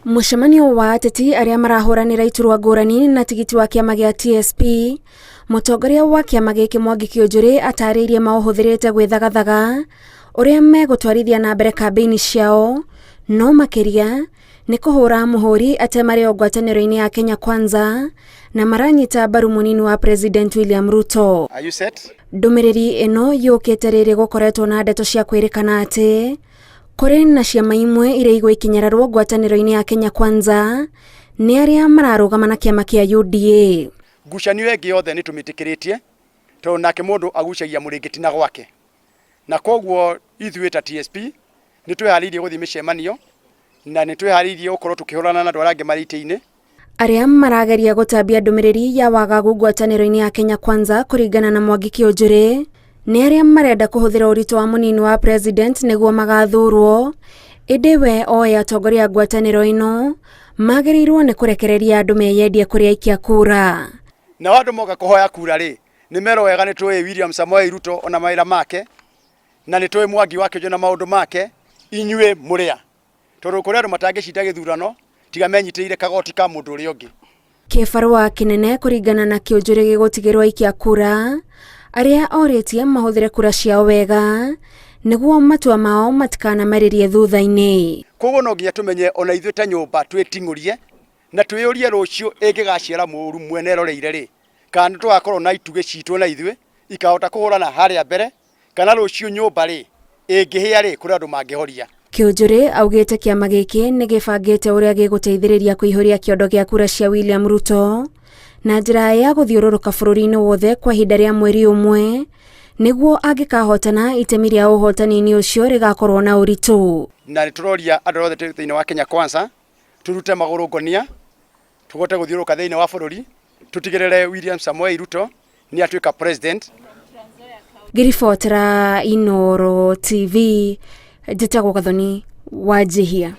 Mũcemanio wa ateti arĩa marahũranĩra iturwa ngũrani na tigiti wa kĩama gĩa TSP, mũtongoria wa kĩama gĩkĩ Mwangi Kĩũnjũrĩ atarĩirie maũhũthĩrĩte gwĩthagathaga ũrĩa megũtwarithia na mbere kambĩini ciao, no makĩria nĩ kũhũra mũhũri atĩ marĩ o ngwatanĩro-inĩ ya Kenya Kwanza na maranyita mbaru mũnini wa President William Ruto. Are you set? Ndũmĩrĩri ĩno yũkĩte rĩrĩ gũkoretwo na ndeto cia kwĩrĩkana atĩ kũrĩ na ciama imwe iria igũikinyararwo ngwatanĩro-inĩ ya Kenya Kwanza nĩ arĩa mararũgama na kĩama kĩa UDA. Ngucanio ĩngĩ yothe nĩ tũmĩtĩkĩrĩtie tondũ nake mũndũ agucagia mũrĩngĩti na gwake, na koguo ithuĩ ta TSP nĩ twĩharĩirie gũthiĩ mĩcemanio na nĩ twĩharĩirie gũkorwo tũkĩhũrana na andũ arĩa angĩ marĩ itĩ-inĩ. Arĩa marageria gũtambia ndũmĩrĩri ya wagagu ngwatanĩro-inĩ ya Kenya Kwanza kũringana na Mwangi Kĩũnjũrĩ nĩ arĩa marenda kũhũthĩra ũritũ wa mũnini wa president nĩguo magathurwo, ĩndĩ we oĩ atongoria a ngwatanĩro ĩno magĩrĩirwo nĩ kũrekereria andũ meyendie kũrĩ aikia kura. Nao andũ moka kũhoya kura rĩ, nĩ merwo wega nĩ tũĩ William Samoei Ruto ona mawĩra make, na nĩ tũĩ Mwangi wa Kĩũnjũ na maũndũ make, inyuĩ mũrĩa. Tondũ kũrĩ andũ matangĩcinda gĩthurano tiga menyitĩrĩire kagoti ka mũndũ ũrĩa ũngĩ. Kĩbarũa kĩnene kũringana na Kĩũnjũrĩ gĩgũtigĩrwo aikia kura arĩa orĩtie mahũthĩre kura ciao wega nĩguo matua mao matikanamarĩrie thutha-inĩ. Koguo no nginya tũmenye ona ithuĩ ta nyũmba twĩting'ũrie na twĩyũrie rũciũ ĩngĩgaciara mũru mwene eroreire rĩ, kana nĩ tũgakorwo na itugĩ citũ na ithuĩ ikahota kũhũrana harĩa mbere, kana rũciũ nyũmba rĩ ĩngĩhĩa rĩ, kũrĩ andũ mangĩhoria. Kĩũnjũrĩ augĩte kĩama gĩkĩ nĩ gĩbangĩte ũrĩa gĩgũteithĩrĩria kũihũria kĩondo gĩa kura cia William Ruto na njĩra ya gũthiũrũrũka bũrũri-inĩ wothe kwa ihinda rĩa mweri ũmwe nĩguo angĩkahotana itemi rĩa ũhotani-inĩ ũcio rĩgakorwo na ũritũ. Na nĩ tũroria andũ othe thĩinĩ wa Kenya Kwanza tũrute magũrũ ngonia tũhote gũthiũrũrũka thĩinĩ wa bũrũri tũtigĩrĩre William Samoei Ruto nĩ atuĩka president. Ngĩribotera Inooro TV, njĩtagwo Gathoni Wanjihia.